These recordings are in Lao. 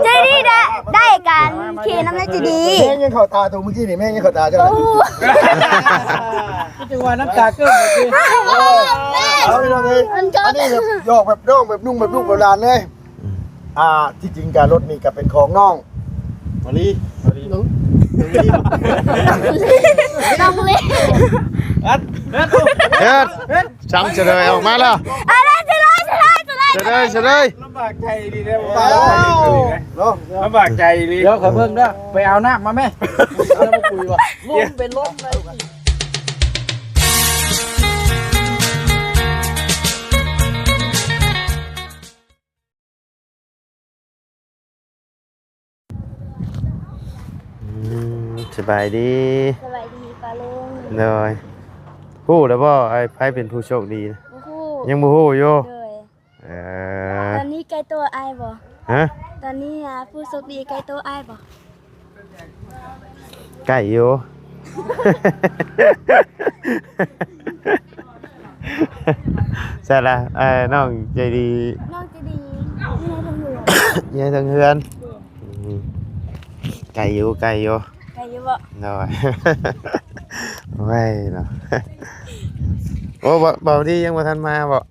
ໃຈດີໄດ້ ໄດ້ການຂີ່ນຳໃຈດີ. ແມ່ງຍັງເຂົ້າຕາໂຕມື້ກີ້ນີ້ ແມ່ງຍັງເຂົ້າຕາເຈົ້າ. ໂອ້ ຄືຈັງວ່ານ້ຳຕາເກີດເມື່ອກີ້. ເອົາ ພີ່ນ້ອງເອີຍ ອັນນີ້ແບບຢອກແບບນ້ອງ ແບບລຸງ ແບບລູກແບບຫຼານເລີຍ. ອ່າ ທີ່ຈິງກະລົດນີ້ກະເປັນຂອງນ້ອງມາລີ ມາລີ ນ້ອງ ນ້ອງລີ ອັດ ເຮັດ ເຮັດ ຊ້ຳຈະເລີຍ ອອກມາແລ້ວ ເອົາເລີຍ ຈະເລີຍ ຈະເລີຍ ຈະເລີຍ ລຳບາກໃຈອີ່ຫຼີເດ້ ເນາະ ລຳບາກໃຈອີ່ຫຼີ. ດຽວຂ້ອຍເບິ່ງເດີ ໄປເອົານ້ຳມາແມ້ ເອົານ້ຳມາປຸຍວ່າ ລົມເປັນລົມເລີຍ. ອືມ ສະບາຍດີ ສະບາຍດີປ້າລຸງ. ໂດຍ ຮູ້ແລ້ວບໍ່ ໃຜເປັນຜູ້ໂຊກດີ? ບໍ່ຮູ້ ຍັງບໍ່ຮູ້ຢູ່. ໂດຍ ເອີ ຕອນນີ້ໃກ້ໂຕອ້າຍບໍ່? ຮະ? ຕອນນີ້ ອາ ຜູ້ໂຊກດີໃກ້ໂຕອ້າຍບໍ່? ໃກ້ຢູ່ ໃຊ່ລະ ເອີ ນ້ອງໃຈດີ ນ້ອງໃຈດີ ຢູ່ໃນເທິງເຮືອນ ຢູ່ໃນເທິງເຮືອນ. ອືມ ໃກ້ຢູ່ ໃກ້ຢູ່ ໃກ້ຢູ່ບໍ່? ໂດຍ ໄວເນາະ. ໂອ້ ເບົາ ເບົາດີຍັງບໍ່ທັນມາບໍ່?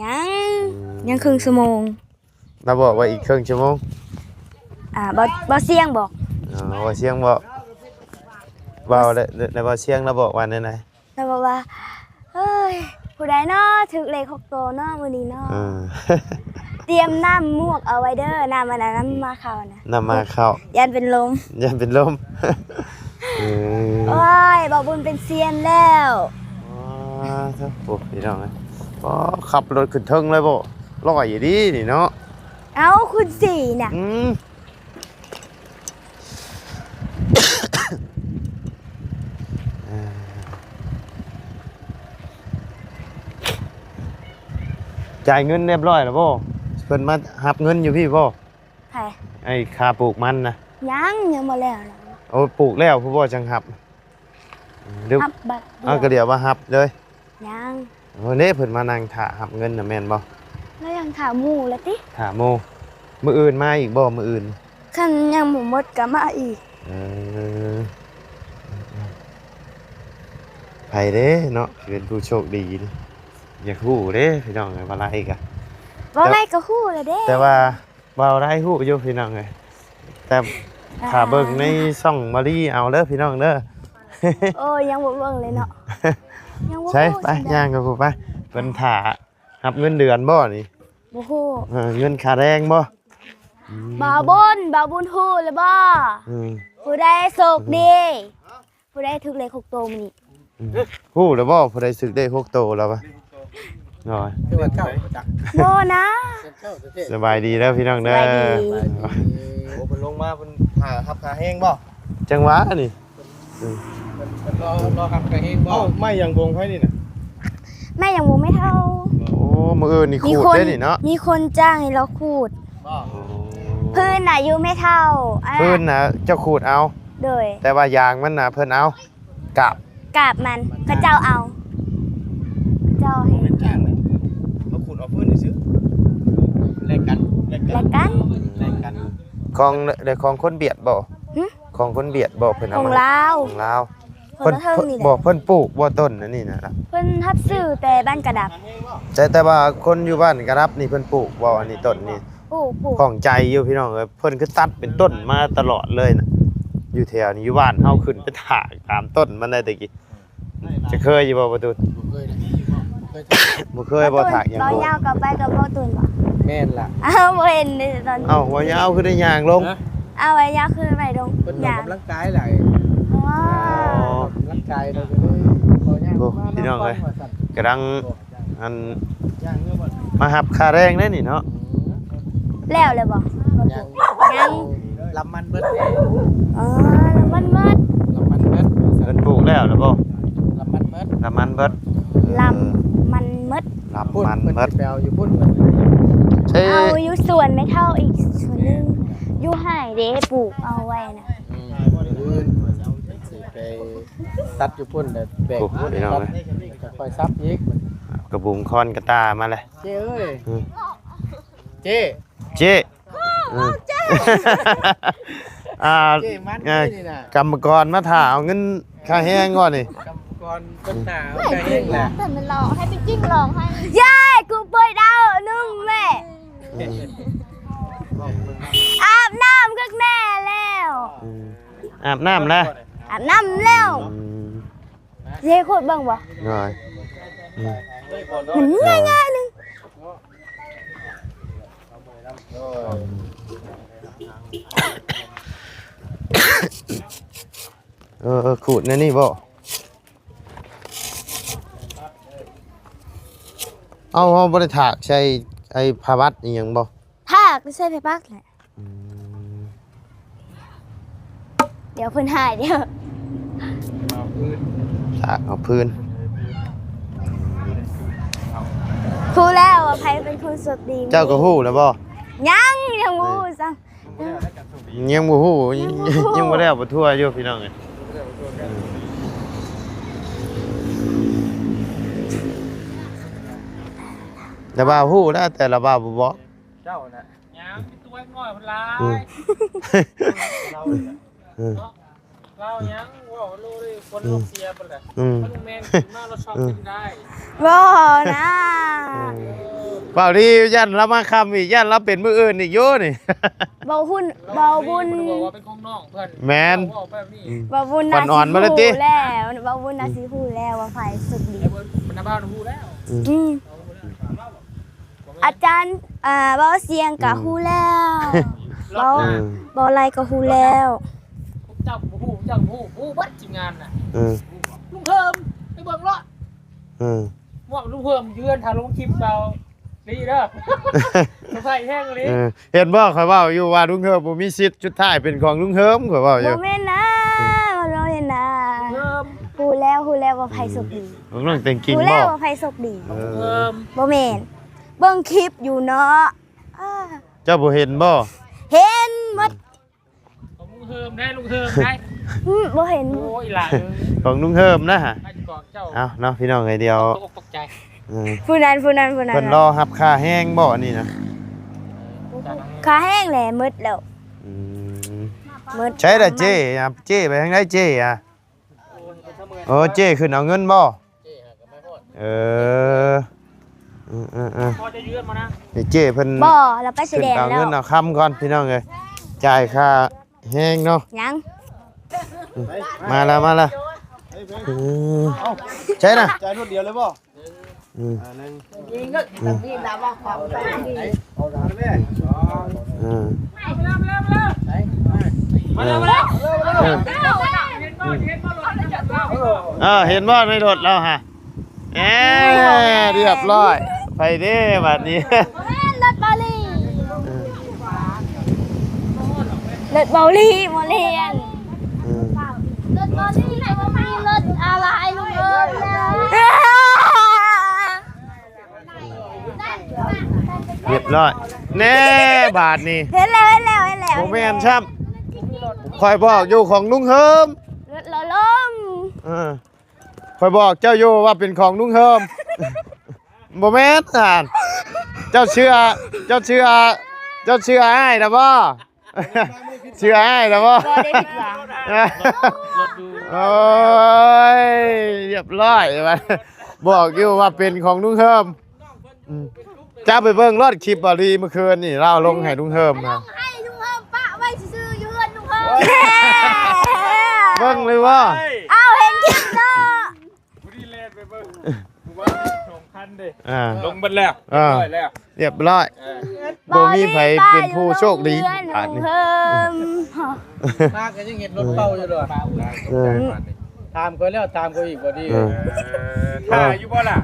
ຍັງ ອືມ ຍັງເຄິ່ງຊົ່ວໂມງ. ລາວບອກວ່າອີກເຄິ່ງຊົ່ວໂມງ. ອ່າ ບໍ່ ບໍ່ສຽງບອກ. ອໍ ບໍ່ສຽງບອກ. ເວົ້າແລ້ວ ແລ້ວບໍ່ສຽງລາວບອກວ່າແນວໃດ? ລາວບອກວ່າ ເອີຍ ຜູ້ໃດເນາະຖືກເລກຫົກໂຕເນາະມື້ນີ້ເນາະ. ເອີ ຕຽມນ້ຳໝວກເອົາໄວ້ເດີ ນ້ຳອັນນັ້ນ ນ້ຳໝາເຂົ້ານະ ນ້ຳໝາເຂົ້າ ຢ້ານເປັນລົມ ຢ້ານເປັນລົມ. ເອີ ໂອ້ຍ ບ່າວບຸນເປັນຊຽນແລ້ວ. ອໍ ໂອ້ ພີ່ນ້ອງເອີຍ ອໍ ຂັບລົດຂຶ້ນເທິງເລີຍບໍ່? ລອຍອີ່ຫຼີນີ້ເນາະ. ເອົ້າ ຄຸນສີນະ ອືມ ຈ່າຍເງິນຮຽບຮ້ອຍແລ້ວບໍ່? ເພິ່ນມາຮັບເງິນຢູ່ພີ້ບໍ່? ໃຜ? ໄອ້ຄ່າປູກມັນນະ. ຍັງ ຍັງບໍ່ແລ້ວ. ໂອ້ ປູກແລ້ວພຸ້ນບໍ່ ຈັ່ງຮັບ. ຫຼື ຮັບບັດດຽວ ເອົາ ກະດຽວວ່າຮັບເລີຍ. ຍັງ. ໂອ້ ເດ້ ເພິ່ນມານັ່ງຖ້າຮັບເງິນນະ ແມ່ນບໍ່? ລາວຍັງຖ້າໝູ່ລະຕິ. ຖ້າໝູ່. ມື້ອື່ນມາອີກບໍ່? ມື້ອື່ນ ຄັນຍັງບໍ່ໝົດກະມາອີກ. ເອີ ໃຜເດ້ເນາະ ຊິເປັນຜູ້ໂຊກດີນີ້? ຢາກຮູ້ເດ້ພີ່ນ້ອງເອີຍ ວ່າໄລກະ ວ່າໄລກະຮູ້ລະເດ້ ແຕ່ວ່າ ເວົ້າໄດ້ຮູ້ຢູ່ພີ່ນ້ອງເອີຍ ແຕ່ຖ້າເບິ່ງໃນຊ່ອງມາລີເອົາເດີພີ່ນ້ອງເດີ. ໂອ້ຍ ຍັງບໍ່ເບິ່ງເລີຍເນາະ ຍັງບໍ່ຮູ້. ໃສ ໄປ ຊິໄດ້ ຍ່າງກັນໄປ ເພິ່ນຖ້າຮັບເງິນເດືອນບໍ່ນີ້? ບໍ່ຮູ້. ເອີ ເງິນຄ່າແຮງບໍ່? ອືມ ບ່າວບຸນ ບ່າວບຸນຮູ້ແລ້ວບໍ່? ອືມ ຜູ້ໃດໂຊກດີ? ຜູ້ໃດຖືກເລກຫົກໂຕມື້ນີ້? ອືມ ຮູ້ແລ້ວບໍ່ ຜູ້ໃດຖືກເລກຫົກໂຕແລ້ວວະ? ໂອ້ຍ ຄືວ່າເຈົ້າບໍ່ຈັກ ບໍ່ນະ. ສະບາຍດີເດີພີ່ນ້ອງເດີ ສະບາຍດີ. ໂອ້ ເພິ່ນລົງມາ ເພິ່ນຖ້າຮັບຄ່າແຮງບໍ່? ຈັ່ງຫວະນີ້ ເພິ່ນ ອືມ ເພິ່ນ ເພິ່ນລໍ ລໍຮັບຄ່າແຮງບໍ່? ເອົ້າ ໄມ້ຫຍັງວົງໃຜນີ້ນະ? ໄມ້ຫຍັງວົງແມ່ເຖົ້າ. ໂອ້ ມື້ອື່ນນີ້ຂູດເດ້ນີ້ເນາະ ມີຄົນຈ້າງໃຫ້ລາວຂູດ. ພື້ນນະຢູ່ແມ່ເຖົ້າ ອ່າ ພື້ນນະເຈົ້າຂູດເອົາ. ໂດຍ ແຕ່ວ່າຢາງມັນນະເພິ່ນເອົາ ກາບ ກາບມັນ ເຂົາເຈົ້າເອົາ ເຂົາເຈົ້າໃຫ້ ບໍ່ແມ່ນຈ້າງເດ້ ມາຂູດເອົາພື້ນຊື່ໆ ແລກກັນ ແລກກັນ ແລກກັນ ຂອງ ຂອງຄົນຫວຽດບໍ່? ຫຶ? ຂອງຄົນຫວຽດບໍ່? ເພິ່ນເອົາ ຂອງລາວ ຂອງລາວ. ຄົນລະເທິງນີ້ແຫຼະ ເພິ່ນ ບໍ່ ເພິ່ນປູກບໍ່ຕົ້ນອັນນີ້ນະ? ເພິ່ນຮັບຊື້ແຕ່ບ້ານກະດັບ. ແຕ່ ແຕ່ວ່າຄົນຢູ່ບ້ານກະດັບນີ້ເພິ່ນປູກບໍ່ອັນນີ້ ຕົ້ນນີ້? ປູກ ປູກ. ຂ້ອງໃຈຢູ່ພີ່ນ້ອງເອີຍ ເພິ່ນຄືຕັດເປັນຕົ້ນມາຕະຫຼອດເລີຍນະ ຢູ່ແຖວນີ້ ຢູ່ບ້ານເຮົາຂຶ້ນໄປຖາກຕາມຕົ້ນມັນໄດ້ແຕ່ກີ້. ຈະເຄີຍຢູ່ບໍ່ປະຕູນ? ບໍ່ເຄີຍເລີຍ ບໍ່ເຄີຍ ບໍ່ເຄີຍບໍ່ຖາກຫຍັງ. ເວົ້າຍາວກັບໄປກັບເວົ້າຕຸນບໍ່? ແມ່ນລະ. ອ້າວ ບໍ່ເຫັນເດ້ຕອນ ເອົ້າ ເວົ້າຍາວຄືໄດ້ຍ່າງລົງ? ເອົ້າ ເວົ້າຍາວຄືໄປລົງ ເພິ່ນອອກກຳລັງກາຍຫຼາຍ. ອໍ ອອກກຳລັງກາຍ ເພິ່ນກະເລີຍເວົ້າຍາວ. ໂອ້ ພີ່ນ້ອງເອີຍ ກຳລັງ ອັນ ມາຮັບຄ່າແຮງເດ້ນີ້ເນາະ. ແລ້ວເລີຍບໍ່? ຍັງ ຍັງ ລຳມັນເບິດ. ອໍ ລຳມັນເບິດ ລຳມັນເບິດ. ເພິ່ນປູກແລ້ວລະບໍ່? ລຳມັນເບິດ ລຳມັນເບິດ ລຳມັນເບິດ. ລຳມັນເບິດ ພຸ້ນ ເພິ່ນຊິໄປເອົາຢູ່ພຸ້ນ. ເອີ ເອົາຢູ່ສວນແມ່ເຖົ້າອີກສວນໜຶ່ງ ຢູ່ໄຮ່ເດ້ ປູກເອົາໄວ້ນະ. ອືມ ມື້ອື່ນຊິໄປຕັດຢູ່ພຸ້ນ ແລ້ວແບກ ໂອ້ ພີ່ນ້ອງເອີຍ ຄ່ອຍສັບອີກ. ກະບຸງຄອນກະຕ່າມາແລ້ວ ເຈ້ເອີຍ. ອືມ ເຈ້ ເຈ້ ເອີ ເຈົ້າ ອ່າ ເຈ້ມັນ ເອີ ນີ້ນະ ກຳມະກອນມາຖ້າເອົາເງິນຄ່າແຮງກ່ອນນີ້ ກຳມະກອນເພິ່ນຖ້າເອົາຄ່າແຮງນະ ເພິ່ນມາລອງໃຫ້ໄປຈິ້ງລອງໃຫ້ ເຢ້ ກູເປີດເອົາໜຶ່ງແມ່ ອືມ ອາບນ້ຳຄັກແນ່ແລ້ວ ອືມ ອາບນ້ຳແລ້ວ ອາບນ້ຳແລ້ວ ອືມ ຊິໃຫ້ຂູດເບິ່ງບໍ່? ໂດຍ ອືມ ມັນງ່າຍໆໜຶ່ງ ເອີ ຂູດແນວນີ້ບໍ່? ເອົາ ເຮົາບໍ່ໄດ້ຖາກໃສ່ໄອ້ຜ້າບັດອີ່ຫຍັງບໍ່? ຖາກໃສ່ຜ້າບັດແຫຼະ ອືມ ດຽວເພິ່ນຫາຍ ດຽວ ເອົາຄືນ ຕາກເອົາຄືນ ຮູ້ແລ້ວວ່າໃຜເປັນຄົນໂຊກດີ ເຈົ້າກໍຮູ້ແລ້ວບໍ່? ຍັງ ຍັງບໍ່ຮູ້ຊ້ຳ ຍັງບໍ່ຮູ້ ຍັງບໍ່ຮູ້ ຍັງບໍ່ແລ້ວບໍ່ທົ່ວຢູ່ພີ່ນ້ອງເອີຍ ລະວ່າຮູ້ແລ້ວ ແຕ່ລະວ່າບໍ່ບອກ ເຈົ້ານະ ຍັງມີຕົວນ້ອຍເພິ່ນຫຼາຍ ອືມ ລາວນີ້ແຫຼະ ອືມ ເນາະ ລາວຍັງເວົ້າໂລດຄົນ ອືມ ໂລກເສຍເພິ່ນແຫຼະ ອືມ ເພິ່ນແມ່ນຂຶ້ນມາລາວຊອບ ອືມ ກິນໄດ້ ບໍ່ນະ ອືມ ເວົ້າດີ ຢ້ານລາວມາຄ່ຳອີກ ຢ້ານລາວເປັນມື້ອື່ນອີກຢູ່ນີ້ ເວົ້າຫຸ້ນ ເວົ້າບຸນ ເພິ່ນບອກວ່າເປັນຂອງນ້ອງເພິ່ນ ແມ່ນ ເວົ້າແບບນີ້ ອືມ ເວົ້າບຸນນະ ຂວັນອ່ອນມາເລີຍຕິ ຊິຮູ້ແລ້ວ ເວົ້າບຸນນະ ອືມ ຊິຮູ້ແລ້ວວ່າໃຜໂຊກດີ ແຕ່ເພິ່ນ ເພິ່ນນະບ້ານຮູ້ແລ້ວ ອືມ ອືມ ອາຈານ ອ່າ ເວົ້າສຽງກະ ອືມ ຮູ້ແລ້ວ ອືມ ເວົ້າ ເວົ້າໄລ່ກະຮູ້ແລ້ວ ພວກເຈົ້າບໍ່ຮູ້ ພວກເຈົ້າບໍ່ຮູ້ ຮູ້ເບິດທີມງານນະ ເອີ ລຸງເພີ່ມ ໄປເບິ່ງໂລດ ເອີ ໝວກລຸງເພີ່ມຢູ່ເຮືອນ ຖ້າລົງຄລິບເວົ້າດີເດີ ສະໄພແຮງອີ່ຫຼີ ເອີ ເຫັນບໍ່ ຂ້ອຍເວົ້າຢູ່ວ່າລຸງເຮີມບໍ່ມີສິດ ສຸດທ້າຍເປັນຂອງລຸງເຮີມ ຂ້ອຍເວົ້າຢູ່ ບໍ່ແມ່ນນະ ອືມ ບໍ່ແມ່ນນະ ເຮີມ ຮູ້ແລ້ວ ຮູ້ແລ້ວວ່າໃຜໂຊກດີ ອືມ ເບິ່ງເລື່ອງແຕ່ງກິ່ງ ຮູ້ແລ້ວ ບໍ່ ວ່າໃຜໂຊກດີ ເອີ ເຮີມ ບໍ່ແມ່ນ ເບິ່ງຄລິບຢູ່ເນາະ ເຈົ້າບໍ່ເຫັນບໍ່? ເຫັນໝົດ ຂອງລຸງເຮີມໄດ໋ ລຸງເຮີມໄດ໋ ອືມ ບໍ່ເຫັນ ໂອ້ຍ ຫຼາຍ ຂອງລຸງເຮີມນະ ໃຫ້ກອງເຈົ້າ ເອົາເນາະ ພີ່ນ້ອງເອີຍ ດຽວ ຕົກອົກຕົກໃຈ ເອີ ຜູ້ນັ້ນ ຜູ້ນັ້ນ ຜູ້ນັ້ນ ເພິ່ນລໍຮັບຄ່າແຮງບໍ່ອັນນີ້ນະ? ຄ່າແຮງແຫຼະ ໝົດແລ້ວ ອືມ ໝົດ ໃຊ້ລະເຈ້ອະ ເຈ້ໄປທາງໃດເຈ້ອະ? ໂອ້ ເຈ້ຂຶ້ນເອົາເງິນບໍ່? ເອີ ເອີ ເອີ ເອີ ພໍ່ຈະຢືມບໍ່ນະ? ນີ້ເຈ້ເພິ່ນ ບໍ່ ລາວໄປຊາຍແດນແລ້ວ ຂຶ້ນເອົາເງິນເອົາຄຳກ່ອນ ພີ່ນ້ອງເອີຍ ຈ່າຍຄ່າແຮງເນາະ ຍັງ ອືມ ມາລະ ມາລະ ເອີ ໃຊ່ນະ ຈ່າຍລົດດຽວເລີຍບໍ່? ອືມ ອ່າ ໜຶ່ງ ອືມ ອືມ ມາແລ້ວ ມາແລ້ວ ເອີ ເອີ ເອີ ເຫັນບໍ່ໃນລົດລາວຫະ? ເອີ ຮຽບຮ້ອຍ ໄປເດ້ບາດນີ້ ແມ່ນລົດເບົາລີ ເອີ ລົດເບົາລີ ບໍ່ແມ່ນ ເອີ ລົດເບົາລີ ແຕ່ວ່າມີລົດອາໄລລຸງເອີນນະ. ຮຽບຮ້ອຍແນ່ ບາດນີ້ ເຫັນແລ້ວ ເຫັນແລ້ວ ເຫັນແລ້ວ ບໍ່ແມ່ນຊ້ຳ ຂ້ອຍບອກຢູ່ຂອງລຸງເຮີມ ລົດລະລົມ ເອີ ຂ້ອຍບອກເຈົ້າຢູ່ວ່າເປັນຂອງລຸງເຮີມ ບໍ່ແມ່ນຫັ້ນ ເຈົ້າເຊື່ອ ເຈົ້າເຊື່ອ ເຈົ້າເຊື່ອອ້າຍນະບໍ່? ເຊື່ອອ້າຍແລ້ວບໍ່? ບໍ່ໄດ້ຜິດຫວັງ ໂອ້ຍ ຮຽບຮ້ອຍ ບອກຢູ່ວ່າເປັນຂອງລຸງເຮີມ ອືມ ເຈົ້າໄປເບິ່ງໂລດຄລິບເບົາລີມື້ຄືນນີ້ ລາວລົງໃຫ້ລຸງເຮີມນະ ໃຫ້ລຸງເຮີມປະໄວ້ຊື່ໆຢູ່ເຮືອນລຸງເຮີມ ເບິ່ງເລີຍບໍ່? ອ້າວ ເຫັນຄລິບເນາະ ຜູ້ນີ້ແລ່ນໄປເບິ່ງ ຜູ້ວ່າສອງພັນເດ້ ອ່າ ລົງເບິດແລ້ວ ອ່າ ຮຽບຮ້ອຍແລ້ວ ຮຽບຮ້ອຍ ເອີ ບໍ່ມີໃຜເປັນຜູ້ໂຊກດີ ບາດນີ້ ມາກໍຍັງເຫັນລົດເກົ່າຢູ່ເດີ ເອີ ຖາມຂ້ອຍແລ້ວ ຖາມຂ້ອຍອີກບໍ່ດີ ເອີ ເອີ ຖ້າຢູ່ບໍ່ລະ?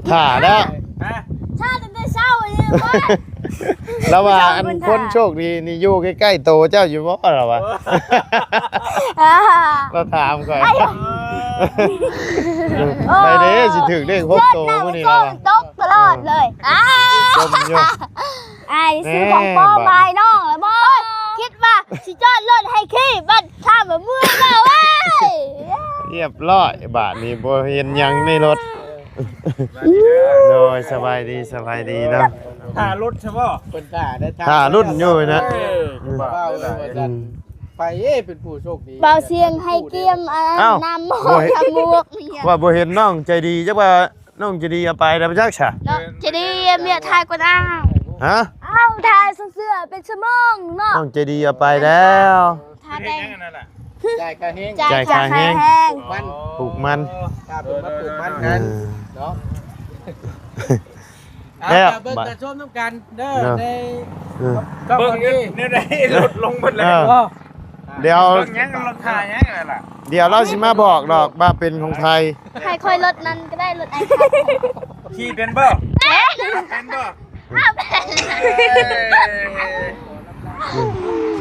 ຖ້າແລ້ວ ຮະ? ຖ້າຕັ້ງແຕ່ເຊົ້າຢູ່ບໍ່? ລາວວ່າອັນຄົນໂຊກດີນີ້ຢູ່ໃກ້ໆໂຕເຈົ້າຢູ່ບໍ່? ລາວວ່າ ລາວຖາມຂ້ອຍ ໄປເດ້ ຊິຖືກເລກຫົກໂຕມື້ນີ້ລາວວ່າ ຕົກຕະຫຼອດເລີຍ ຈົມຢູ່ ອ້າຍ ຊື້ຂອງປອມໃຫ້ນ້ອງແລ້ວບໍ່? ຄິດວ່າຊິຈອດລົດໃຫ້ຂີ່ ບັດຖາມວ່າເມື່ອຍບໍ່ເວີຍ ຮຽບຮ້ອຍ ບາດນີ້ບໍ່ເຫັນຫຍັງໃນລົດ ໂດຍ ສະບາຍດີ ສະບາຍດີເນາະ ຖ້າລົດຊະບໍ່? ເພິ່ນຖ້າໄດ້ ຖ້າລຸ້ນຢູ່ນະ ເອີ ອືມ ກັນ ອືມ ໃຜເອີເປັນຜູ້ໂຊກດີ ບ່າວຊຽງໃຫ້ກຽມອັນນັ້ນ ເອົ້າ ນ້ຳໝໍ້ ບໍ່ເຫັນ ນ້ຳໝວກນີ້ ວ່າບໍ່ເຫັນນ້ອງໃຈດີ ຈັກວ່ານ້ອງໃຈດີເອົາໄປແລ້ວຈັກຊະ ເນາະ ໃຈດີເມຍຖ່າຍກ່ອນອ້າວ ຮະ ອ້າວ ຖ່າຍເສື້ອເປັນຊົ່ວໂມງເນາະ ນ້ອງໃຈດີເອົາໄປແລ້ວ ຖ້າແຕ່ງ ຈ່າຍຄ່າແຮງ ຈ່າຍຄ່າແຮງ ປູກມັນ ປູກມັນ ຖ້າເພິ່ນມາປູກມັນກັນ ເອີ ເນາະ ແລ້ວ ເອົາ ເບິ່ງກັນຊົມນຳກັນເດີ ເນາະ ໃນ ເອີ ກໍເບິ່ງຢູ່ ແນວໃດລົດລົງເບິດແລ້ວ ເອີ ດຽວ ເບິ່ງຫຍັງ ລົດຖ້າຫຍັງນັ້ນລະ ດຽວລາວຊິມາບອກດອກວ່າເປັນຂອງໃຜ ໃຫ້ຂ້ອຍລົດນັ້ນກໍໄດ້ ລົດອ້າຍ ຂີ່ເປັນບໍ່? ເປັນ ເປັນບໍ່?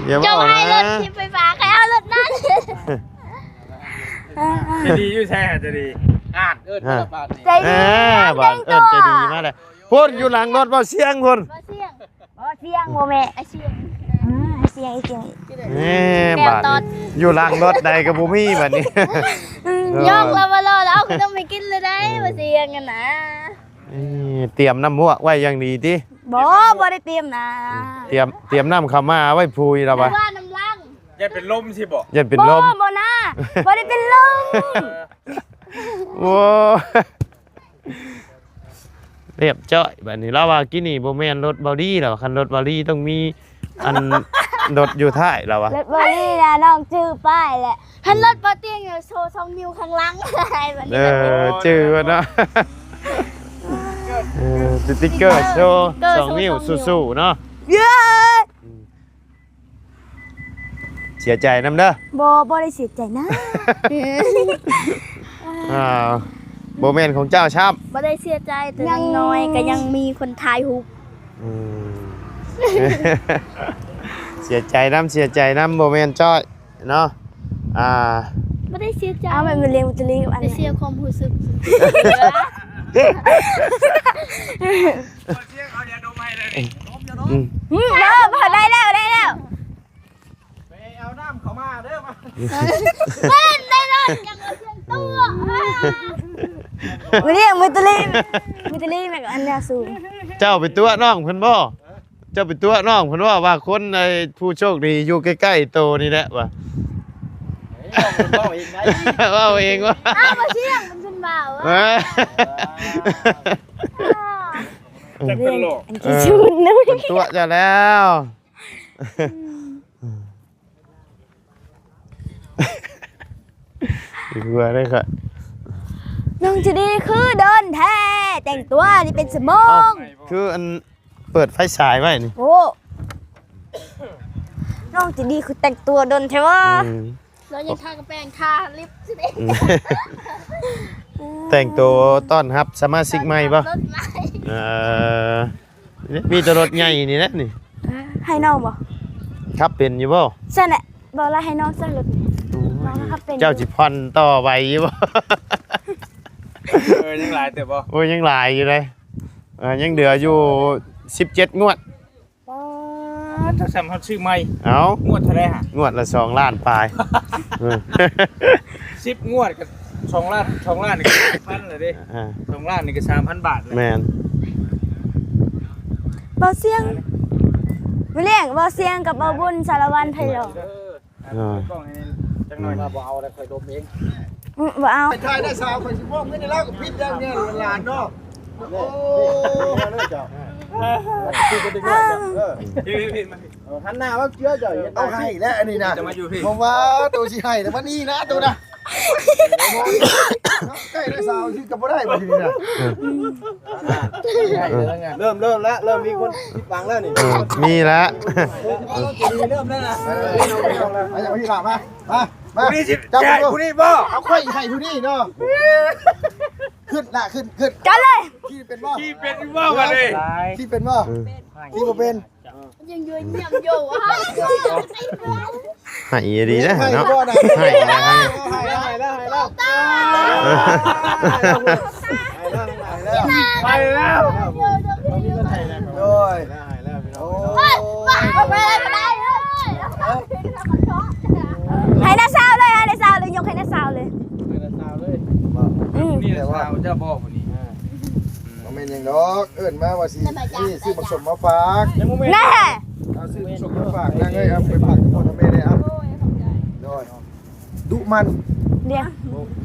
ເອີ ດຽວ ເຈົ້າໃຫ້ລົດຖີບໄຟຟ້າ ໃຜເອົາລົດນັ້ນ ໃຈດີຢູ່ໃສ ໃຈດີ ອ່ານ ເອີ້ນມາລະບາດນີ້ ໃຈດີ ອ່າ ເອີ ບາດເອີ້ນໃຈດີມາແລ້ວ ພຸ້ນ ຢູ່ຫຼັງລົດບ່າວຊຽງພຸ້ນ ບ່າວຊຽງ ບໍ່ ເສຍງ ບໍ່ແມ່ນ ອ້າຍເສຍງ ອືມ ອ້າຍເສຍງ ອ້າຍເສຍງ ແມ່ ບາດນີ້ ຢູ່ຫຼັງລົດໃດກໍບໍ່ມີບາດນີ້ ອືມ ເອີ ຢອກລາວວ່າລໍລະ ເອົາຂະໜົມໃຫ້ກິນເລີຍໄດ໋ ອືມ ວ່າເສຍງຫັ້ນນະ ນີ້ ຕຽມນ້ຳໝວກໄວ້ຢ່າງດີຕິ ບໍ່ ບໍ່ໄດ້ຕຽມນະ ອືມ ຕຽມ ຕຽມນ້ຳເຂົ້າມາໄວ້ພຸ້ນລະວ່າ ວ່ານ້ຳຫຼັງ ຢ້ານເປັນລົມຊິບໍ່ ຢ້ານເປັນລົມ ບໍ່ ບໍ່ນະ ບໍ່ໄດ້ເປັນລົມ ໂອ້ ລຽບຈ້ອຍ ບາດນີ້ລາວວ່າກີ້ນີ້ບໍ່ແມ່ນລົດເບົາດີແລ້ວ ຄັນລົດເບົາດີຕ້ອງມີອັນລົດຢູ່ທ້າຍລາວວ່າ ລົດເບົາດີນະ ນ້ອງຈື່ປ້າຍແຫຼະ ຄັນລົດບໍ່ຕຽງໂຊສອງນິ້ວຂ້າງຫຼັງ ບາດນີ້ ເອີ ຈື່ເນາະ ເອີ ສະຕິກເກີໂຊສອງນິ້ວ ສະຕິກເກີໂຊສອງນິ້ວ ສູ້ໆເນາະ ເຢ້ ເສຍໃຈນຳເດີ ບໍ່ ບໍ່ໄດ້ເສຍໃຈນະ ອ້າວ ບໍ່ແມ່ນຂອງເຈົ້າຊ້ຳ ບໍ່ໄດ້ເສຍໃຈ ແຕ່ ຍັງ ຢ່າງໜ້ອຍກໍຍັງມີຄົນຖ່າຍຮູບ ອືມ ເສຍໃຈນຳ ເສຍໃຈນຳ ບໍ່ແມ່ນຈ້ອຍເນາະ ອ່າ ບໍ່ໄດ້ເສຍໃຈ ເອົາແບບມັນເລວຕະລີກັບອັນ ໄດ້ເສຍຄວາມຮູ້ສຶກ ອືມ ອືມ ເອີ ພໍໄດ້ແລ້ວ ໄດ້ແລ້ວ ໄປເອົານ້ຳເຂົ້າມາເດີ ມາ ເພິ່ນໄດ້ລົດ ມື້ນີ້ມື້ຕະລີ ມື້ຕະລີແມ່ນອັນແນວສູງ ເຈົ້າໄປຕົວະນ້ອງເພິ່ນບໍ່? ເຈົ້າໄປຕົວະນ້ອງເພິ່ນບໍ່ ວ່າຄົນ ໄອ້ ຜູ້ໂຊກດີຢູ່ໃກ້ໆໂຕນີ້ແຫຼະວ່າ ເວົ້າເອງໄດ໋ ເວົ້າເອງວ່າ ອ້າວ ບໍ່ເຊື່ອ ມັນເປັນບ່າວ ເອີ ຈັກເປັນຫຼອກ ອັນທີ່ສູນເນາະ ເພິ່ນຕົວະເຈົ້າແລ້ວ ອືມ ອີກວ່າໄດ້ຄ່ະ ນ້ອງຈະດີຄືດົນແທ້ ແຕ່ງຕົວນີ້ເປັນຊົ່ວໂມງ ເອົ້າ ຄືອັນເປີດໄຟສາຍໄວ້ນີ້ ໂອ້ ນ້ອງຈະດີຄືແຕ່ງຕົວດົນແທ້ວະ ອືມ ລາວຍັງທາກະແປງ ທາລິບຊິເດ້ ອືມ ແຕ່ງໂຕຕ້ອນຮັບສະມາຊິກໃໝ່ບໍ່? ເອີ ມີແຕ່ລົດໃຫຍ່ນີ້ແຫຼະນີ້ ໃຫ້ນ້ອງບໍ່? ຂັບເປັນຢູ່ບໍ່? ຊັ້ນແຫຼະ ບໍ່ລະ ໃຫ້ນ້ອງໃສ່ລົດນີ້ ໂອ້ຍ ນ້ອງຂັບເປັນ ເຈົ້າຊິຜ່ອນຕໍ່ໄຫວຢູ່ບໍ່? ເອີ ຍັງຫຼາຍເຕີບບໍ່? ໂອ້ຍ ຍັງຫຼາຍຢູ່ເດ້ ເອີ ຍັງເຫຼືອຢູ່ສິບເຈັດງວດ ປາດ ເຈົ້າສ່ຳເຮົາຊື້ໃໝ່ ເອົ້າ ງວດເທົ່າໃດຫະ? ງວດລະສອງລ້ານປາຍ ເອີ ສິບງວດກໍສອງລ້ານ ສອງລ້ານນີ້ກໍສາມພັນແລ້ວເດ້ ອ່າ ສອງລ້ານນີ້ກໍສາມພັນບາດແລ້ວ ແມ່ນ ເບົາສຽງ ມື້ແລງເບົາສຽງກັບເບົາບຸນ ສາລະວັນ ໄພເລາະ ເອີ ເອີ ເປີດກ້ອງໃຫ້ແດ່ຈັກໜ້ອຍ ວ່າບໍ່ເອົາແລ້ວ ຂ້ອຍດົມເອງ ອືມ ບໍ່ເອົາ ໄປຖ່າຍໄດ້ສາວ ຂ້ອຍຊິມອບເງິນໃຫ້ລາວກໍຜິດຢ່າງແນ່ ຫຼານເນາະ ໂອ້ ເອີ ເອີ ຫັນໜ້າມາເຈື່ອເຈົ້າ ເອົາໃຫ້ແລ້ວອັນນີ້ນະ ຈະມາຢູ່ພີ້ ເພາະວ່າໂຕຊິໃຫ້ແລ້ວ ມານີ້ນະໂຕນະ ໃກ້ໄດ້ສາວຊິກໍບໍ່ໄດ້ບັດນີ້ນະ ເລີ່ມ ເລີ່ມແລ້ວ ເລີ່ມມີຄົນຜິດຫວັງແລ້ວນີ້ ເອີ ມີແລ້ວ ເລີ່ມແລ້ວນະ ເອີ ເອົາຢ່າງທີ່ຫຼາມາ ມາ ມາ ຜູ້ນີ້ຊິ ເຈົ້າ ໃຫ້ຜູ້ນີ້ບໍ່ ເອົາຂ້ອຍໃຫ້ຜູ້ນີ້ເນາະ ຂຶ້ນລະ ຂຶ້ນ ຂຶ້ນ ກັນເລີຍ ຂີ່ເປັນບໍ່? ຂີ່ເປັນຢູ່ບໍ່ບັດນີ້? ຂີ່ເປັນບໍ່? ອືມ ຂີ່ບໍ່ເປັນ ຍັງຢູ່ ຍັງຢູ່ ໃຫ້ອີ່ຫຼີເດ້ເນາະ ໃຫ້ແລ້ວ ໃຫ້ແລ້ວ ໃຫ້ແລ້ວ ໃຫ້ແລ້ວ ໃຫ້ແລ້ວ ໄປແລ້ວ ໂອ້ຍ ໃຫ້ນ້າສາວເລີຍ ໃຫ້ນ້າສາວເລີຍ ຍົກໃຫ້ນ້າສາວເລີຍ ໃຫ້ນ້າສາວເລີຍ ອືມ ນີ້ແຫຼະສາວເຈົ້າບໍ່ຜູ້ນີ້ ບໍ່ແມ່ນຫຍັງດອກ ເອີ້ນມາວ່າຊິ ນີ້ຊື້ໝາກສົ້ມມາຝາກ ຍັງບໍ່ແມ່ນ ແນ່ ເອົາຊື້ ຝາກນາງເອີຍ ເອົາໄປຝາກພໍ່ແມ່ໄດ້ ເອົາ. ໂອ້ຍ ຂອບໃຈ. ໂດຍ ດຸໝັ່ນ ດຽວ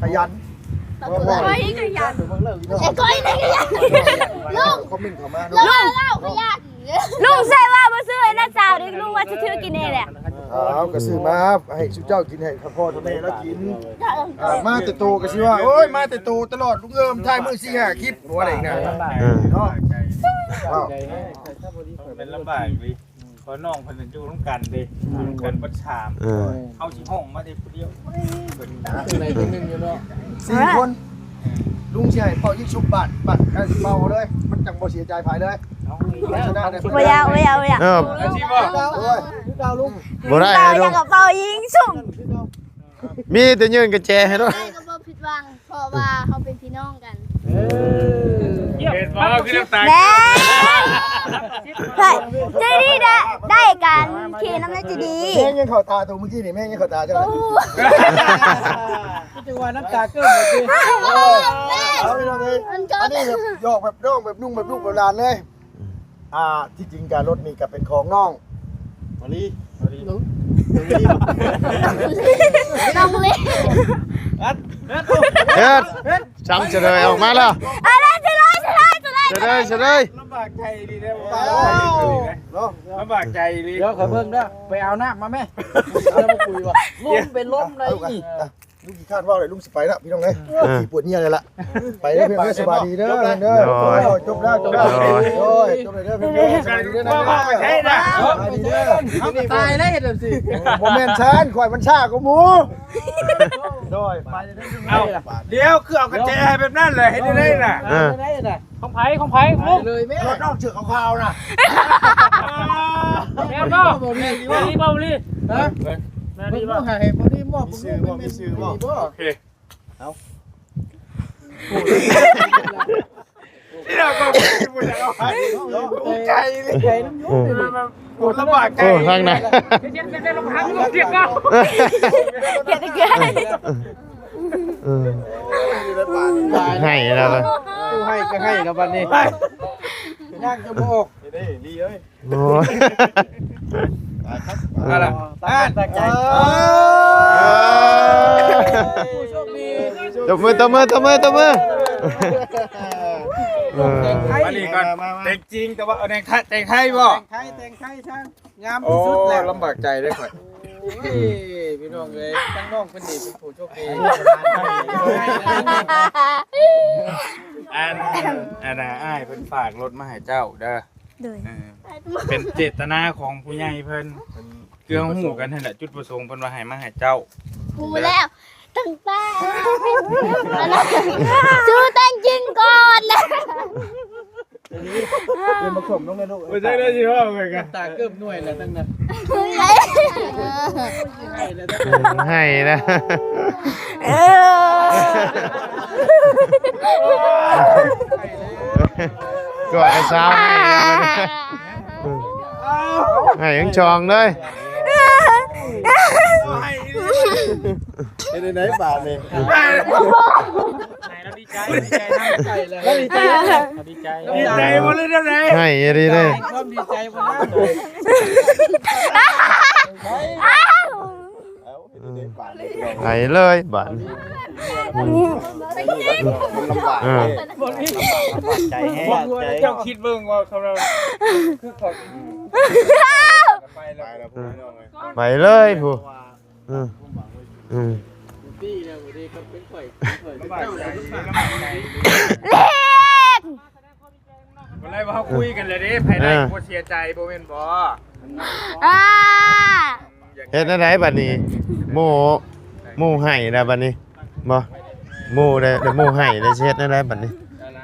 ຂະຫຍັນ ຂ້ອຍກໍຂະຫຍັນ ໄອ້ກ້ອຍນີ້ກໍຂະຫຍັນ ລຸງ ຄອມເມັນເຂົ້າມາ ລຸງ ເຮົາຂະຫຍັນ ລຸງໃສ່ວ່າບໍ່ຊື້ໃຫ້ນ້າສາວເດ້ ລຸງວ່າຊິຖືກິນເອງແຫຼະ. ເອົາ ກໍຊື້ມາໃຫ້ຊຸມເຈົ້າກິນ ໃຫ້ພໍ່ແມ່ລາວກິນ. ອ່າ ມາແຕ່ໂຕກໍຊິວ່າ ໂອ້ຍ ມາແຕ່ໂຕຕະຫຼອດ ລຸງເອີມ ຖ່າຍມື້ສີ່ຫ້າຄລິບ ວ່າໄດ້ນະ ເອີ ເນາະ. ເປັນລຳບາກອີ່ຫຼີ ເພາະນ້ອງເພິ່ນຢູ່ນຳກັນເດ້ ຢູ່ນຳກັນເບິດສາມ ເອີ ເຮົາຊິຮ້ອງມາແຕ່ຜູ້ດຽວ ເບິດ ຈັ່ງໃດຈັ່ງໜຶ່ງຢູ່ເນາະ ສີ່ຄົນ. ລຸງຊິໃຫ້ເປົ່າຍິງຊຸບບາດ ບາດໃຫ້ເປົ່າເອົາເລີຍ ມັນຈັ່ງບໍ່ເສຍໃຈໃຜເລີຍ. ເອົາ ບໍ່ຢາກ ບໍ່ຢາກ ບໍ່ຢາກ ເອີ ຊິບໍ່ ໂອ້ຍ ຄືເກົ່າລຸງ ບໍ່ໄດ້ ເປົ່າ ແລ້ວ ຍັງກໍເປົ່າຍິງຊຸບ ມີແຕ່ຍື່ນກະແຈໃຫ້ໂລດ ໃຜກໍບໍ່ຜິດຫວັງ ເພາະວ່າເຮົາເປັນພີ່ນ້ອງກັນ. ເອີ ເຫັນບໍ່ ຄືນ້ຳຕາ ແມ່ນ ໃຜ ໃຈດີໄດ້ ໄດ້ກັນ ເຄນຳໃຈດີ. ແມ່ງຍັງເຂົ້າຕາໂຕມື້ກີ້ນີ້ ແມ່ງຍັງເຂົ້າຕາເຈົ້າ ໂອ້ ຈັ່ງວ່ານ້ຳຕາເກີ້ນ ເອີ ເອົາ ພີ່ນ້ອງເອີຍ ອັນນີ້ແບບຫຍອກແບບນ້ອງ ແບບລຸງ ແບບລູກແບບຫຼານເລີຍ. ອ່າ ທີ່ຈິງກະລົດນີ້ກະເປັນຂອງນ້ອງມາລີ ນ້ອງລີ ນ້ອງລີ ອັດ ອັດ ເຮັດ ເຮັດ ຊ້ຳຈະເລີຍ ອອກມາແລ້ວ ເອົາເລີຍ ຈະເລີຍ ຈະເລີຍ ຈະເລີຍ ລຳບາກໃຈອີ່ຫຼີເດ້ ເນາະ ລຳບາກໃຈອີ່ຫຼີ. ດຽວຂ້ອຍເບິ່ງເດີ ໄປເອົານ້ຳມາແມ່ ເອົານ້ຳມາປຸຍວ່າ ລົມເປັນລົມໃດນີ້. ລຸງຂີ້ຄ້ານເວົ້າເລີຍ ລຸງຊິໄປລະພີ່ນ້ອງເອີຍ ເອີ ຂີ້ປວດເຫຍື້ອເລີຍລະ ໄປເດີພີ່ນ້ອງເອີຍ ສະບາຍດີເດີ ໂດຍ ໂດຍ ຈົບແລ້ວ ຈົບແລ້ວ ໂດຍ ໂດຍ ຈົບແລ້ວເດີພີ່ນ້ອງເອີຍ ສະບາຍດີເດີ ເອົາໄປໃຊ້ນະ ສະບາຍດີເດີ ເອົາໄປຕາຍແລ້ວເຮັດຈັ່ງຊີ້ ບໍ່ແມ່ນຊັ້ນ ຂ້ອຍມັນຊ້າກວ່າໝູ່ ໂດຍ ໄປເດີ ເອົາ ດຽວ ຄືເອົາກະແຈໃຫ້ແບບນັ້ນແຫຼະ ເຮັດຈັ່ງໃດນະ ເອີ ເຮັດຈັ່ງໃດນະ ຂອງໃຜ ຂອງໃຜ ໄປເລີຍແມ່ ລົດນ້ອງເສື້ອຂາວໆນະ ແມ່ນບໍ່ ແມ່ນບໍ່ ແມ່ນບໍ່ ແມ່ນບໍ່ ຮະ ແມ່ນບໍ່ ມີຊື່ບໍ່ ມີຊື່ບໍ່ ໂອເຄ ເອົາ ທີ່ເຮົາກໍບໍ່ໄດ້ເອົາໃຫ້ ອຸກໃຈເລີຍ ໃຈນຳຢູ່ ອືມ ໂອ້ ລຳບາກໃຈ ໂອ້ ທາງນັ້ນ ເຮັດ ເຮັດ ເຮັດ ເຮັດ ເຮັດ ເອີ ໃຫ້ແລ້ວລະ ໃຫ້ກໍໃຫ້ແລ້ວບັດນີ້ ຍາກຈະບໍ່ອອກ ໂອ້ຍ ເອົາລະ ຕັ້ງໃຈ ເອີ ຕົບມື ຕົບມື ຕົບມື ຕົບມື ເອີ ມານີ້ກ່ອນ ແຕ່ງຈິງ ແຕ່ວ່າເອົາແຕ່ງໄທ ແຕ່ງໄທບໍ່ ແຕ່ງໄທ ແຕ່ງໄທຊະ ງາມທີ່ສຸດແລ້ວ ໂອ້ ລຳບາກໃຈເດ້ຂ້ອຍ ໂອ້ຍ ພີ່ນ້ອງເອີຍ ທັງນ້ອງເພິ່ນນີ້ເປັນຜູ້ໂຊກດີ ອັນ ອັນນ່າ ອ້າຍເພິ່ນຝາກລົດມາໃຫ້ເຈົ້າເດີ ໂດຍ ເອີ ເປັນເຈດຕະນາຂອງຜູ້ໃຫຍ່ເພິ່ນ ຄືເຮົາຮູ້ກັນຫັ້ນແຫຼະ ຈຸດປະສົງເພິ່ນວ່າໃຫ້ມາໃຫ້ເຈົ້າ ຮູ້ແລ້ວ ຕັ້ງແຕ່ ອັນນັ້ນ ຊື່ແຕ່ງຈິງກ່ອນແຫຼະ ເປັນບັກສົມລົງໃນລູກ ບໍ່ໃຊ່ເດ້ຊິເວົ້າກັນ ຕາເກີບໜ່ວຍແລ້ວຕັ້ງນັ້ນ ໃຫ້ແລ້ວ ໃຫ້ນະ ເອີ ກອດກັນຊາວໃຫ້ ໃຫ້ທັງສອງເລີຍ ເຮັດໄດ້ໃດບາດນີ້ ໃຫ້ແລ້ວດີໃຈ ດີໃຈນຳ ໃຫ້ແລ້ວດີໃຈ ດີໃຈ ດີໃຈບໍ່ ຫຼືຈັ່ງໃດ ໃຫ້ອີ່ຫຼີເດ້ ຄວາມດີໃຈບໍ່ນະ ໄປເລີຍບາດນີ້ ເອີ ໃຈແຮງ ເຈົ້າຄິດເບິ່ງວ່າເຂົາ ຄືເຂົາ ໄປແລ້ວ ໄປເລີຍພຸ້ນ ເອີ ອືມ ເລກ ບໍ່ໄດ້ວ່າເຮົາຄຸຍກັນແລ້ວເດ້ ໃຜໄດ້ ເອີ ບໍ່ເສຍໃຈ ບໍ່ແມ່ນບໍ່ ອ່າ ເຮັດແນວໃດບັດນີ້ ໝູ່ ໝູ່ໃຫ້ແລ້ວບັດນີ້ ບໍ່ ໝູ່ໄດ້ ໝູ່ໃຫ້ແລ້ວ ຊິເຮັດແນວໃດບັດນີ້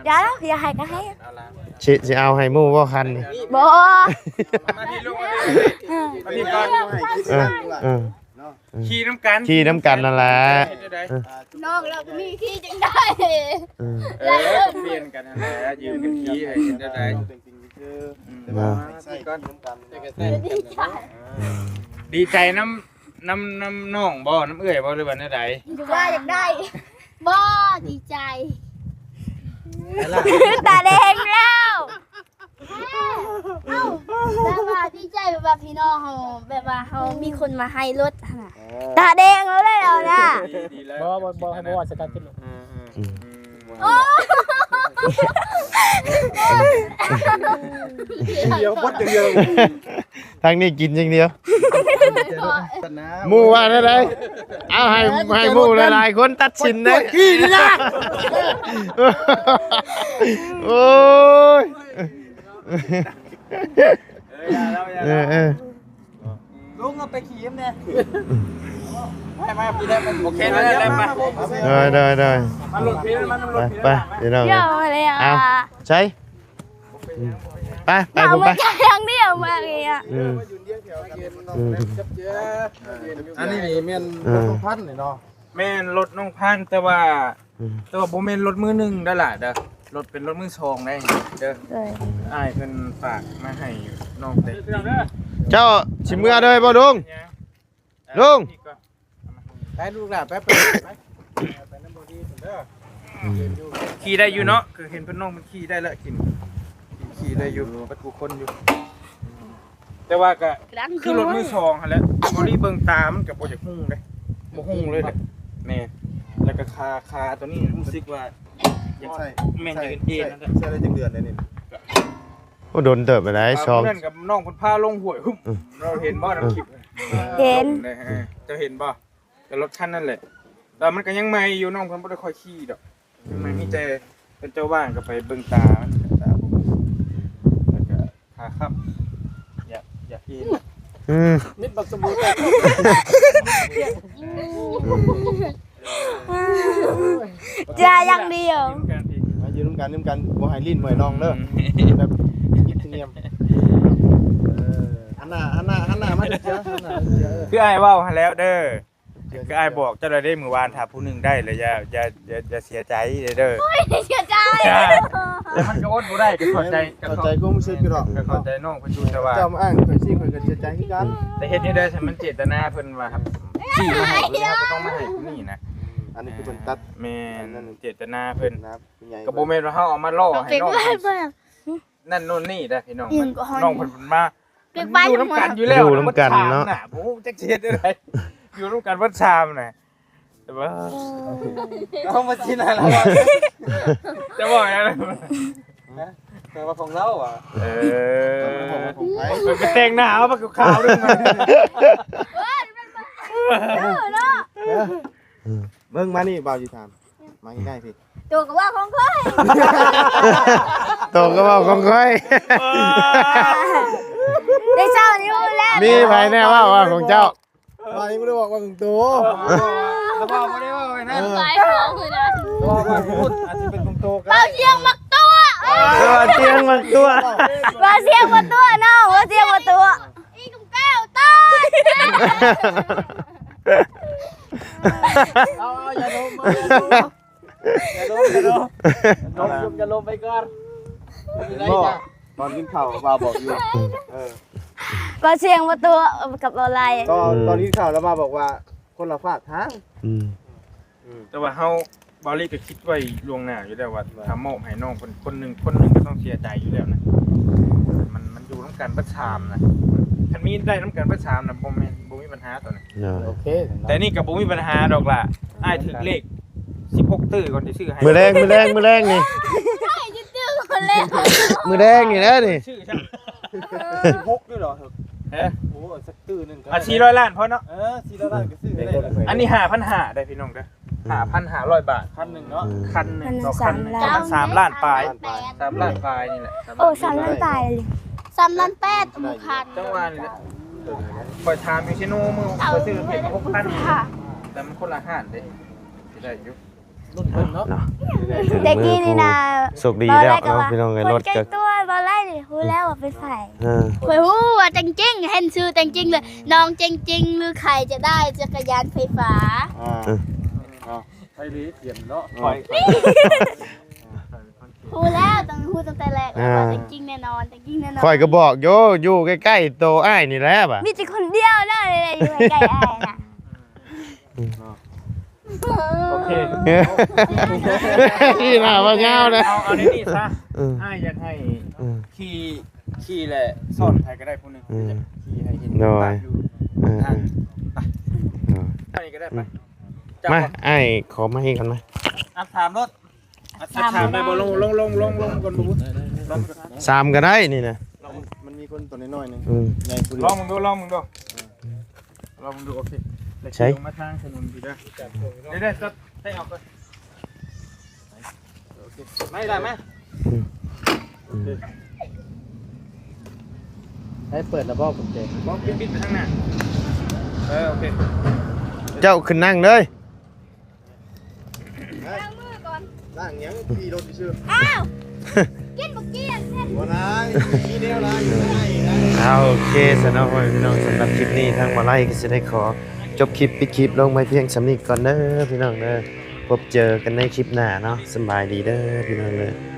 ຢ່າ ຢາໃຫ້ກໍໃຫ້ ຊິ ຊິເອົາໃຫ້ໝູ່ບໍ່ຄັນນີ້ ບໍ່ ມາທີ່ລູກ ມາທີ່ ມາທີ່ກ່ອນ ເອີ ເອີ ເນາະ ອືມ ຂີ່ນຳກັນ ຂີ່ນຳກັນນັ້ນແຫຼະ ເອີ ນ້ອງລາວກໍມີຂີ່ຈັ່ງໃດ ອືມ ເອີ ກໍປ່ຽນກັນນັ້ນແຫຼະ ຢືມກັນຂີ່ໃຫ້ເຫັນແນວໃດ ອືມ ເນາະ ດີໃຈນຳ ນຳ ນຳນ້ອງບໍ່ ນຳເອື້ອຍບໍ່ ຫຼືວ່າແນວໃດ ວ່າຢາກໄດ້ ບໍ່ ດີໃຈ ຕາແດງແລ້ວ. ເອົ້າ ແບບວ່າດີໃຈ ແບບວ່າພີ່ນ້ອງເຮົາ ແບບວ່າເຮົາມີຄົນມາໃຫ້ລົດຫັ້ນນະ ເອີ ຕາແດງແລ້ວເດ້ເຮົານະ ດີ ດີແລ້ວ ບໍ່ ບໍ່ ບໍ່ ໃຫ້ບໍ່ວ່າສະກັດຂຶ້ນລູກ ອືມ ອືມ ໂອ້ ດຽວ ໝົດຢ່າງດຽວ ທາງນີ້ກິນຢ່າງດຽວ ໝູ່ວ່າແນວໃດ? ເອົາ ໃຫ້ ໃຫ້ໝູ່ຫຼາຍໆຄົນຕັດສິນເດ້ ຂີ້ນີ້ນະ ໂອ້ຍ ເອີ ເອີ ເອີ ລຸງເອົາໄປຂີ່ນຳແດ່ ໄປ ໄປ ໄປ ໂອເຄ ໄດ້ ໄດ້ ໄດ້ ໄປ ໄດ້ ໄດ້ ມາລົດພີ້ ມາລົດພີ້ ໄປ ໄປ ພີ່ນ້ອງ ເອົາ ໃສ່ ໄປ ໄປ ເອົາ ພຸ້ນໄປ ທາງດຽວມາເລີຍ ອືມ ອືມ ອັນນີ້ນີ້ແມ່ນ ເອີ ລົດນ້ອງພັນນີ້ເນາະ ແມ່ນລົດນ້ອງພັນ ແຕ່ວ່າ ອືມ ແຕ່ວ່າບໍ່ແມ່ນລົດມືໜຶ່ງເດີຫຼ້າເດີ ລົດເປັນລົດມືສອງໄດ໋ເດີ ໂດຍ ອ້າຍເພິ່ນຝາກມາໃຫ້ນ້ອງແຕ່ງ ເຈົ້າຊິເມືອເລີຍບໍ່ລຸງ? ລຸງ ໄປລູກຫຼ້າ ໄປ ໄປ ໄປ ໄປນຳບໍ່ດີເດີ ອືມ ຂີ່ໄດ້ຢູ່ເນາະ ຄືເຫັນເພິ່ນນ້ອງມັນຂີ່ໄດ້ລະ ກິນ ກິນຂີ່ໄດ້ຢູ່ ບັດກູຄົນຢູ່ ແຕ່ວ່າກະຄືລົດມືສອງຫັ້ນແຫຼະ ບໍ່ໄດ້ເບິ່ງຕາ ມັນກະບໍ່ຢາກຮຸ່ງເດ້ ບໍ່ຮຸ່ງເລີຍແຫຼະ ແມ່ນ ແລ້ວກະຂາ ຂາໂຕນີ້ຮູ້ສຶກວ່າຢາກ ໃຊ້ ແມ່ນ ໃຊ້ ຢາກເອັນໆ ໃຊ້ ນັ້ນແຫຼະ ໃຊ້ໄດ້ຈັກເດືອນແລ້ວນີ້? ໂອ້ ດົນເຕີບໄປໄດ້ ສອງ ນັ້ນກັບນ້ອງເພິ່ນພາລົງຫ້ວຍ ຫຶ້ມ ອືມ ເຮົາເຫັນບໍ່ນຳຄລິບ ເຫັນ ເຈົ້າເຫັນບໍ່? ແຕ່ລົດຄັນນັ້ນແຫຼະ ແຕ່ມັນກະຍັງໃໝ່ຢູ່ ນ້ອງເພິ່ນບໍ່ໄດ້ຄ່ອຍຂີ່ດອກ ຍັງໃໝ່ ອືມ ມີແຕ່ເພິ່ນເຈົ້າວ່າງກະໄປເບິ່ງຕາມັນ ຕາບໍ່ດີ ແລ້ວກະຂາຄ້ຳ ຢາກ ຢາກເອັນ ອືມ ມິດບັກສະບູ ເຈື່ອຢ່າງດຽວ ມາຢູ່ນຳກັນ ນຳກັນ ບໍ່ໃຫ້ຫຼິ້ນບໍ່ໃຫ້ລອງເດີ ອືມ ແບບກິດທະນຽມ ເອີ ຫັນໜ້າ ຫັນໜ້າ ຫັນໜ້າມາເທື່ອ ຫັນໜ້າມາເທື່ອ ເອີ ຄືອ້າຍເວົ້າຫັ້ນແລ້ວເດີ ຄືອ້າຍບອກເຈົ້າແລ້ວເດ້ມື້ວານ ຖ້າຜູ້ໜຶ່ງໄດ້ແລ້ວຢ່າ ຢ່າ ຢ່າ ຢ່າເສຍໃຈເດີ ໂອ້ຍ ເສຍໃຈ ແຕ່ມັນກະອົດບໍ່ໄດ້ ກະເຂົ້າໃຈ ກະເຂົ້າໃຈຄວາມຮູ້ສຶກຢູ່ດອກ ກະເຂົ້າໃຈນ້ອງເພິ່ນຢູ່ ແຕ່ວ່າເຈົ້າມາອ້າງຂ້ອຍຊີ້ ຂ້ອຍກະເສຍໃຈຄືກັນ ແຕ່ເຮັດແນວໃດໃຫ້ມັນເຈດຕະນາເພິ່ນວ່າ ຊີ້ມາໃຫ້ຜູ້ນີ້ ເຮົາກະຕ້ອງມາໃຫ້ຜູ້ນີ້ນະ ອັນນີ້ຄືເພິ່ນຕັດ ແມ່ນ ອັນນັ້ນ ເຈດຕະນາເພິ່ນ ກະບໍ່ແມ່ນວ່າເຮົາເອົາມາຫຼໍ່ໃຫ້ນ້ອງເພິ່ນ ນັ້ນໂນ່ນນີ້ໄດ໋ພີ່ນ້ອງ ນ້ອງເພິ່ນມາ ຢູ່ນຳກັນຢູ່ແລ້ວ ຢູ່ນຳກັນເນາະ ບໍ່ຮູ້ຈັກຊິເຮັດແນວໃດ ຢູ່ນຳກັນເບິດສາມນະ ແຕ່ວ່າ ເຮົາມາຊິນະ ແຕ່ວ່າຫຍັງນະ ແຕ່ວ່າຂອງລາວຫວາ ເອີ ຂອງໃຜ ໄປແຕ່ງໜ້າເອົາມາຂາວໆເດີ ເອີ ເນາະ ເອີ ເບິ່ງມານີ້ ບ່າວຊິຖາມ ມາໃກ້ໆ ພີ້ ໂຕກະເວົ້າຂອງຂ້ອຍ ໂຕກະເວົ້າຂອງຂ້ອຍ ໄດ້ເຊົ້ານີ້ແລ້ວ ມີໃຜແນ່ເວົ້າວ່າຂອງເຈົ້າ ວ່າຍັງບໍ່ໄດ້ບອກວ່າຂອງໂຕ ລະເວົ້າບໍ່ໄດ້ເວົ້າໄວ້ນັ້ນ ເອີ ຂາຍຂອງຄືນະ ລະເວົ້າວ່າຂອງພຸ້ນ ອາດຈະເປັນຂອງໂຕກະໄດ້ ເວົ້າສຽງບັກຕົວະ ເອີ ເວົ້າສຽງບັກຕົວະ ເວົ້າສຽງບັກຕົວະເນາະ ເວົ້າສຽງບັກຕົວະ ອີກແກ້ວຕາຍ ເອົາ ເອົາ ຢ່າລົມ ເອົາ ຢ່າລົມ ຢ່າລົມ ລົມ ຢ່າລົມໄປກ່ອນ ເຫັນບໍ່ ຕອນກິນເຂົ້າບ່າວບອກຢູ່ ເອີ ເວົ້າສຽງບໍ່ຕົວະກັບບໍ່ໄຫຼ ຕອນ ອືມ ຕອນກິນເຂົ້າລະບ່າວບອກວ່າຄົນລະຟາກທາງ ອືມ ອືມ ແຕ່ວ່າເຮົາ ບ່າວລີກະຄິດໄວ້ລ່ວງໜ້າຢູ່ແລ້ວວ່າ ວ່າ ຖ້າມອບໃຫ້ນ້ອງເພິ່ນຄົນໜຶ່ງ ຄົນໜຶ່ງກະຕ້ອງເສຍໃຈຢູ່ແລ້ວນະ ມັນ ມັນຢູ່ນຳກັນເບິດສາມນະ ຄັນມີໄດ້ນຳກັນເບິດສາມນະ ບໍ່ແມ່ນ ບໍ່ມີບັນຫາໂຕນີ້ ໂອເຄ ແຕ່ນີ້ກະບໍ່ມີບັນຫາດອກລະ ອ້າຍຖືກເລກສິບຫົກຕື້ກ່ອນຊິຊື້ໃຫ້ ມື້ແລງ ມື້ແລງ ມື້ແລງນີ້ ໃຊ່ ຈື່ໆ ມື້ແລງນີ້ແຫຼະນີ້ ຊື້ຊະ ສິບຫົກນີ້ເນາະ ຮະ ໂອ້ ສັກຕື້ໜຶ່ງກະ ອ່ະ ສີ່ຮ້ອຍລ້ານພໍເນາະ ເອີ ສີ່ຮ້ອຍລ້ານກະຊື້ໄດ້ ອັນນີ້ຫ້າພັນຫ້າໄດ໋ພີ່ນ້ອງເດີ ຫ້າພັນຫ້າຮ້ອຍບາດ ຄັນໜຶ່ງເນາະ ອືມ ຄັນໜຶ່ງ ຄັນໜຶ່ງ ສອງຄັນ ສາມລ້ານປາຍ ສາມລ້ານປາຍ ສາມລ້ານປາຍນີ້ແຫຼະ ໂອ້ ສາມລ້ານປາຍ ສາມລ້ານແປດ ໝູ່ຄັນ ຈັ່ງວ່ານີ້ແຫຼະ ຂ້ອຍຖາມຢູ່ເຊໂນມື້ ຂ້ອຍຊື້ເປັນຫົກພັນ ແຕ່ມັນຄົນລະຮ້ານເດ້ ຊິໄດ້ຢູ່ ລຸ້ນເບິ່ງເນາະ ເນາະ ແຕ່ກີ້ນີ້ນະ ໂຊກດີແລ້ວເນາະ ພີ່ນ້ອງເອີຍ ລົດກະ ຄົນແກ້ຕົວບໍ່ໄລ່ນີ້ ຮູ້ແລ້ວວ່າເປັນໃຜ ເອີ ຂ້ອຍຮູ້ວ່າຈັງຈິງ ເຫັນຊື່ຈັງຈິງເລີຍ ນ້ອງຈັງຈິງ ຫຼືໃຜຈະໄດ້ຈັກກະຍານໄຟຟ້າ ອ່າ ເອີ ເອົາ ໄປເລີຍ ຕຽມເນາະ ເອີ ຂ້ອຍ ຮູ້ແລ້ວ ຕ້ອງຮູ້ຕັ້ງແຕ່ແລກແລ້ວວ່າ ອ່າ ແຕ່ງຈິງແນ່ນອນ ແຕ່ງຈິງແນ່ນອນ ຂ້ອຍກະບອກຢູ່ ຢູ່ໃກ້ໆໂຕອ້າຍນີ້ແຫຼະ ມີແຕ່ຄົນດຽວເນາະ ຢູ່ໃກ້ໆອ້າຍນະ ອືມ ໂອເຄ ທີ່ໜ້າວ່າຍາວເດ້ ເອົາ ເອົານີ້ຊະ ເອີ ອ້າຍຢາກໃຫ້ ເອີ ຂີ່ ຂີ່ແຫຼະ ສອນໃຜກໍໄດ້ຜູ້ໜຶ່ງ ອືມ ຂີ່ໃຫ້ເຫັນ ໂດຍ ປາກຢູ່ ເອີ ທາງ ເອີ ໄປ ເອີ ອັນນີ້ກໍໄດ້ ໄປ ມາ ຈັບ ອ້າຍ ຂໍໄມ້ກ່ອນມາ ອັດສາມລົດ ອັດສາມ ອັດສາມໄດ້ບໍ່? ລົງ ລົງ ລົງ ລົງ ລົງກ່ອນ ບໍ່ ລົງກ່ອນ ສາມກໍໄດ້ນີ້ນະ ມັນມີຄົນຕົວນ້ອຍໆໜຶ່ງ ອືມ ໃຫຍ່ຜູ້ດຽວ ລອງເບິ່ງດູ ລອງເບິ່ງດູ ລອງເບິ່ງດູ ໂອເຄ ແລ້ວ ໃສ່ ຂີ່ລົງມາທາງຖະໜົນພີ້ເດີ ເດີໆ ຈັບ ໃສ່ອອກກ່ອນ ໂອເຄ ໄດ້ ໄດ້ ມາ ອືມ ໂອເຄ ໃຫ້ເປີດລະບອກກຸນເຈ ບອກປິດໆໄປທາງໜ້າ ເອີ ໂອເຄ ເຈົ້າຂຶ້ນນັ່ງເລີຍ ລ້າງມືກ່ອນ ລ້າງຫຍັງ? ຂີ່ລົດຊື່ໆ ອ້າວ ກິນບໍ່ກ່ຽງແທ້ ບໍ່ໄດ້ ມີແນວລ້າງຢູ່ ໄດ້ ໄດ້ ເອົາ ໂອເຄ ຊະເນາະ ພໍ່ແມ່ພີ່ນ້ອງ ສຳລັບຄລິບນີ້ ທາງໝໍໄລກໍຊິໄດ້ຂໍຈົບຄລິບ ປິດຄລິບລົງໄວ້ພຽງສ່ຳນີ້ກ່ອນເດີ ພີ່ນ້ອງເດີ ພົບເຈີກັນໃນຄລິບໜ້າເນາະ ສະບາຍດີເດີ ພີ່ນ້ອງເດີ.